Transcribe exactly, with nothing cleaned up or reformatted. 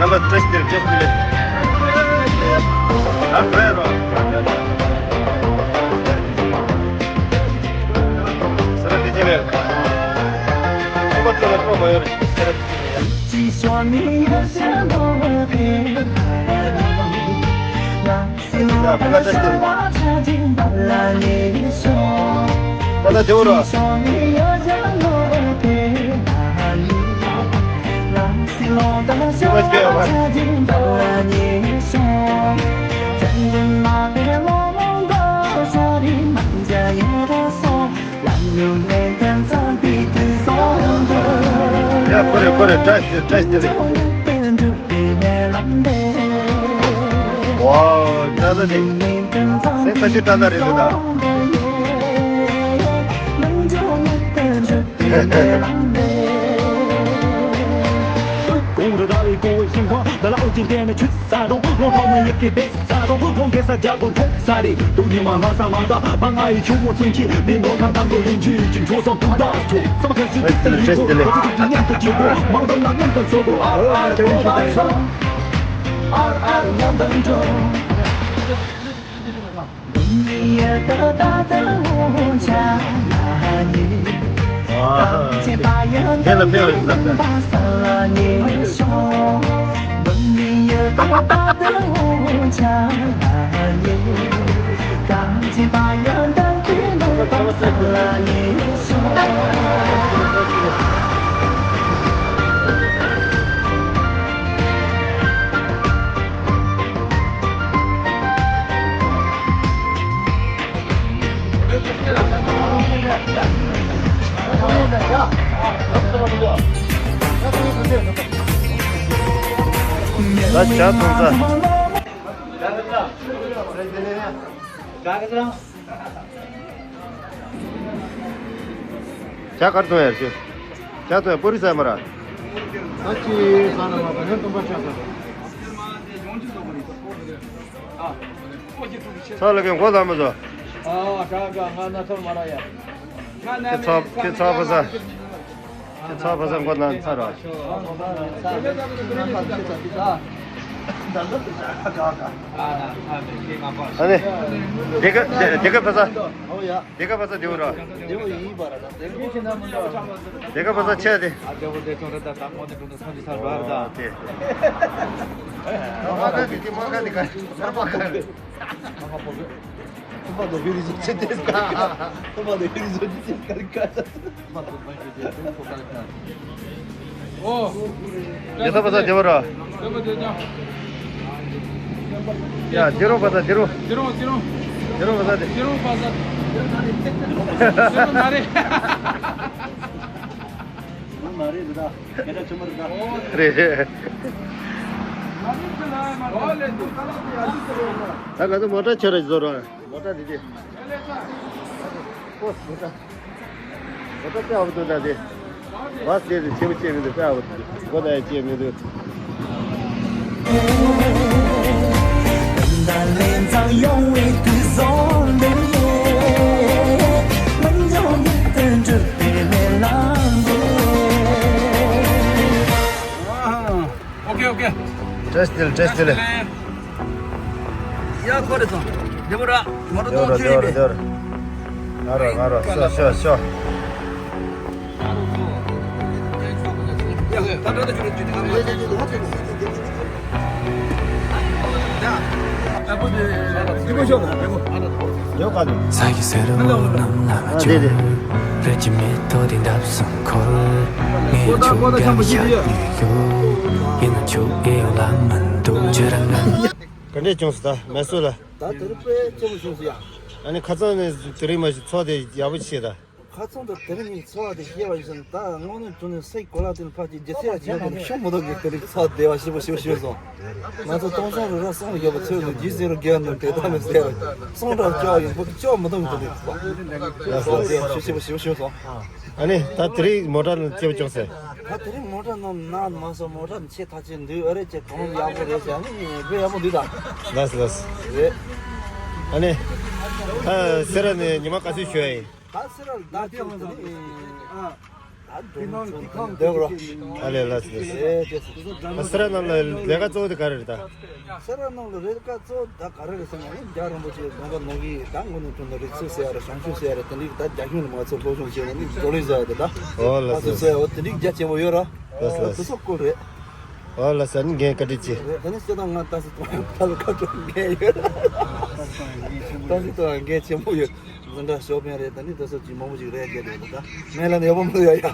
བཀྲ་ཤིས་བདེ་ལེགས། བཀྲ་ཤིས་བདེ་ལེགས། ཨ་ཁོས་རོ། སེ་ར་བདེ་ཆེན་རེད། ཁོ་པ་ཚོ་ལ་སྤྲོ་མ་ཡོད་རེད། སེ་ར་བདེ་ཆེན་རེད། ཡ། བཀྲ་ཤིས་བདེ་ལེགས། ཁོ་ན་དེའུ་རོ། ཡ། ཁོ་རེ་ཁོ་རེ། བཀྲ་ཤིས་བཀྲ་ཤིས་བདེ་ལེགས། ཝའོ། ད་ད་དེ་སེམས་ཐག་ཆོད་ད་ད་རེད་འདུག་ད། ད་ཇ་འཐུང་ས། ཇ་གར་འཐུང་ཡར་ཞུ། ཇ་འཐུང་ཡར་པོ་རི་ཟ་མ་ར། ད་ཅི་ཟ་ན་མ་པ་ནས་སྟོན་པ་ཆགས་ས། ཚ་ལ་གན་གོ་ལ་མ་ཟོ། ཨ་ད་ད་ང་ན་ཚོར་མ་ར་ཡ། ཁྱེད་ཚ་ཁྱེད་ཚ་བ་ཟ། ཁྱེད་ཚ་བ་ཟ་མགོ་ན་ཚ་ར། ཨ་ནི། དེ་ག་དེ་ག་བ་ཟ། ཨོ་ཡ། དེ་ག་བ་ས་དེའུ་ར། དེའུ་ཡིན་པ་ར་ད་དེ་ག་བ་ས་དེའུ་ར། དེ་ག་བ་ས་ཆེ་དེ། ཨ་དེའུ་དེ་ཚོ་ར་ད་ད་མོ་དེ་དུང་ད་ཚོ་འདི་ཚ་འགྲོ་ར་ད། དེ། མ་ཁ་དེ་དེ་མ་ཁ་དེ་ག་ས་མ་ཁ་རེད། ཐུབ་པ་དོ་བི་རི་ཟོ་ཅི་དེ་ཀ་ཐུབ་པ་དོ་བི་རི་ཟོ་ཅི་དེ་ཀ་ཀ་ཐུབ་པ་དོ་བི་རི་ཟོ་ཅི་དེ་ཀ་ཀ། ཨོ། དེ་ལྟ་བ་ས་དེ་བ་ར། དེ་བ་དེ་ཀྱང་། ཡ་དེ་རོ་བ་ས་དེ་རོ། དེ་རོ་དེ་རོ། དེ་རོ་བ་ས་དེ། དེ་རོ་བ་ས། དེ་རོ་མ་རེད། མ་རེད་ད། སྐད་ཆ་ཆེན་པོ་རེད་ད། རེད་རེད། ད་ང་ཚོ་མོ་ཊ་ཁྱེར་ར་བཟོ་རོགས། མོ་ཊ་འདི་དེ། ཨོ་མོ་ཊ། མོ་ཊ་དཔེ་ཨ་བ་འདུག་ད་དེ། བ་སེ་དེ་ཆེ་བ་ཆེ་མི་འདུག་དཔེ་ཨ་བ་འདུག་མགོ་ད་ཡ་ཆེ་མི་འདུག་ཨོ་ཁེ་ཨོ་ཁེ། བཀྲ་ཤིས་བདེ་ལེགས། བཀྲ་ཤིས་བདེ་ལེགས། ཡ་ཁོ་རེ་ཚོ། དེ་མོ་ར། མོ་ར་དེ་མོ་ཏོ་ར་ཁྱོད་ཡིན་པས། དེ་མོ་ར། ང་ར་ང་ར་ཤོ་ཤོ་ཤོ། ཡ་ད་ད་ད་ཁྱོད་ར་ཁྱོད་ད་ང་། ཡ་ཨ་པོ་དེ་དེ་མོ་ཤོ་ལ་དེ་མོ། ཡོ་ག་ལ། ས་ཡི་སེར་མོ་རྣམས་ལ་ཨ་དེ་དེ། བཅོལ། རི་ཀྱི་མེ་ཏོག་དེ་འདབས་སུ་འཁོར། ངས་ཆུ་རྒྱབ་བཞག་ནས་ཡོད། ཡིན་ན་ཆུ་ཨེ་ཡོང་ལ་མི་འདུག་ཅི་རང་ང་། ག་འདྲས་བྱུང་སོང་ད་མེ་སོ་ལ། ད་དེ་རིང་དཔེ་སྐྱིད་པོ་བྱུང་སོང་ཡ། ཨ་ནི་ཁ་སང་ནས་དེ་རིང་མ་ཞིག་ཚོགས་དེ་ཡག་པོ་བྱས་ད། ཁ་སང་དང་དེ་རིང་གཉིས་ཚོགས་དེ་ཤེས་པ་ཡིན་ཟེར་ན་ད་དངོས་གནས་དྲང་གནས་སའི་གོ་ལ་དེ་ལ་ཕར་གྱི་རྒྱུ་ཚད་ལ་བྱས་ན་ཤོང་མི་འདུག་གི། དེ་རིང་ཚོགས་བསྡད་པ་ཞེ་པོ་ཞེ་པོ་ཞེ་པོ་སོང་། ང་ཚོ་སྟོང་སང་རུ་ར་སོང་ཡོད་པ་ཚོད་དུ་རྒྱུ་ཟེར་རུ་རྒྱལ་ནས་དེ་ད་མི་ཟེར་བ་སོང་འདྲ་སྐྱོ་ཡིན་པོ་སྐྱོ་མི་འདུག་གི། དེ་རིང་ཚོགས་བསྡད་པ་ཞེ་པོ་ཞེ་པོ་ཞེ་པོ་སོང་། ཨ་ནི་ད་དེ་རིང་མོ་ཊ་ནང་སྐྱེལ་བྱུང་ཟེར། ད་དེ་རིང་མོ་ཊ་ནང་ན་མ་སོང་། མོ་ཊ་ཆེ་ཐག་ཆེ་འདུག་ཨ་རེ་ཅེ་གོང་ཡག་པོ་རེད་ཟེར། ཨ་ནི་དཔེ་ཡག་པོ་འདུག་ད། ལགས་སོ་ལགས་སོ། རེད། ཨ་ནི་ད་སེ་ར་ནས་ཉི་མ་ག་ཚོད་ཞུ་ཡ་ཡིན། ད་སེ་ར་ལ་ད་ཁྱོད་དེ་རིང་ཨ། ད་འགྲོ་ནས་ཚུར་འདོན་རོགས། ཨ་ལས། ལགས་སོ། ལགས་སོ། ཨེ་ཅེས། ཨ་སེ་ར་ནང་ལ་ལས་ཀ་གཙོ་བོ་དེ་ག་རེ་རེད་ད། སེ་ར་ནང་ལ་ལས་ཀ་གཙོ་བོ་ད་ག་རེ་རེད་ཟེར་ན། ཨེ་རྒྱལ་བ་རིན་པོ་ཆེ་དགོངས་པ་ནོར་གྱི། ད་དངོས་གནས་དྲང་གནས་རིག་གསོ་ཟེར་ཡ་རེད། བྱང་ཆུབ་ཟེར་ཡ་རེད། དེ་འདྲའི་ད་རྒྱ་གཞུང་ལ་མ་ཚོར་སློབ་སྦྱོང་བྱས་ནས་ནི་བགྲོ་གླེང་ཟེར་ཡ་དེ་ད། ཨོ་ལགས་སོ། ཨ་སོ་ཟེར་ཡ་འོ་དེ་འདྲའི་རྒྱ་ཆེན་པོ་ཡོད་ར། ལགས་སོ། ལགས་སོ། དེ་ཚོ་སྐོར་རེད། ཨོ་ལགས་སོ། ཨ་ནི་རྒན་བཀའ་དྲིན་ཆེ། རེད། ད་ནི་སྤྱིར་བཏང་ང་ད་སི་ཏོ་ད་ལ་ཁ་ཕྱོགས་འགན་ཡོད། ད་སི་ཏོ་འགན་ཆེན་པོ་ཡོད། འཛིན་གྲྭ་ཞོགས་པ་རེད། ད་ནི་ད་སོ་ཅིག་མང་པོ་ཅིག་རེད་རྒྱ་དེ་ད་མེ་ལ་ནི་ཡོད་པ་མི་ཡ་ཡ།